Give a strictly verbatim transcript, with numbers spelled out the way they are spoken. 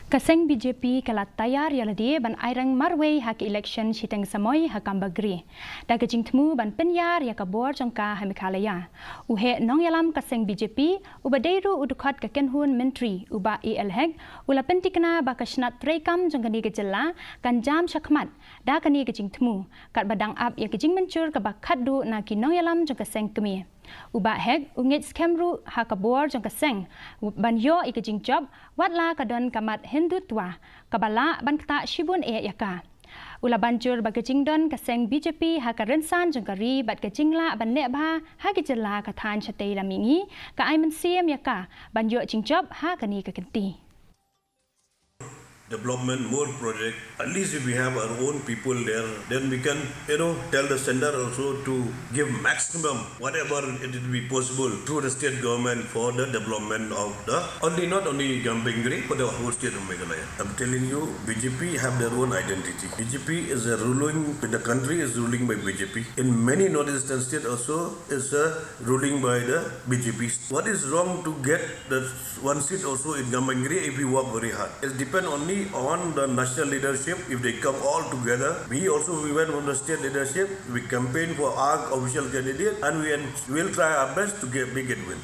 Ka seng B J P ka la tayar ïa lade ban aireng marwei ha ka election shiteng samoi ha Gambegre, da ka jingthmu ban pynïar ïa ka bor jong ka ha Meghalaya. U heh nongïalam ka seng B J P, uba dei ruh u dkhot ka kynhun myntri, u Bah A L Hek, u la pyntikna ba ka shnat treikam jong kane ka jylla kan jam shakhmat da kane ka jingthmu, katba dang ap ïa ka jingmynjur kaba khatduh na ki nongïalam jong ka seng kmie. U Bah Hek u ngeit skhem ruh ha ka bor jong ka seng ban ïoh ïa ka jingjop, wat la ka don ka mat Hindutva kaba lah ban ktah shibun eh ïa ka. U la ban jur ba ka jingdon ka seng B J P ha ka rynsan jong ka ri bad ka jinglah ban leh bha ha ki jylla ka thaiñ shatei lam mihngi ka ai mynsiem ïa ka ban ïoh jingjop ha kane ka kynti. Development, more project. At least if we have our own people there, then we can, you know, tell the center also to give maximum, whatever it will be possible, through the state government for the development of the, only, not only Gambegre, but the whole state of Meghalaya. I'm telling you, B J P have their own identity. B J P is a ruling, the country is ruling by B J P. In many northeastern states also, is a ruling by the B J P. What is wrong to get the one seat also in Gambegre if we work very hard? It depends only on the national leadership. If they come all together, we also, we went from the state leadership, we campaign for our official candidate, and we will try our best to get, make it win.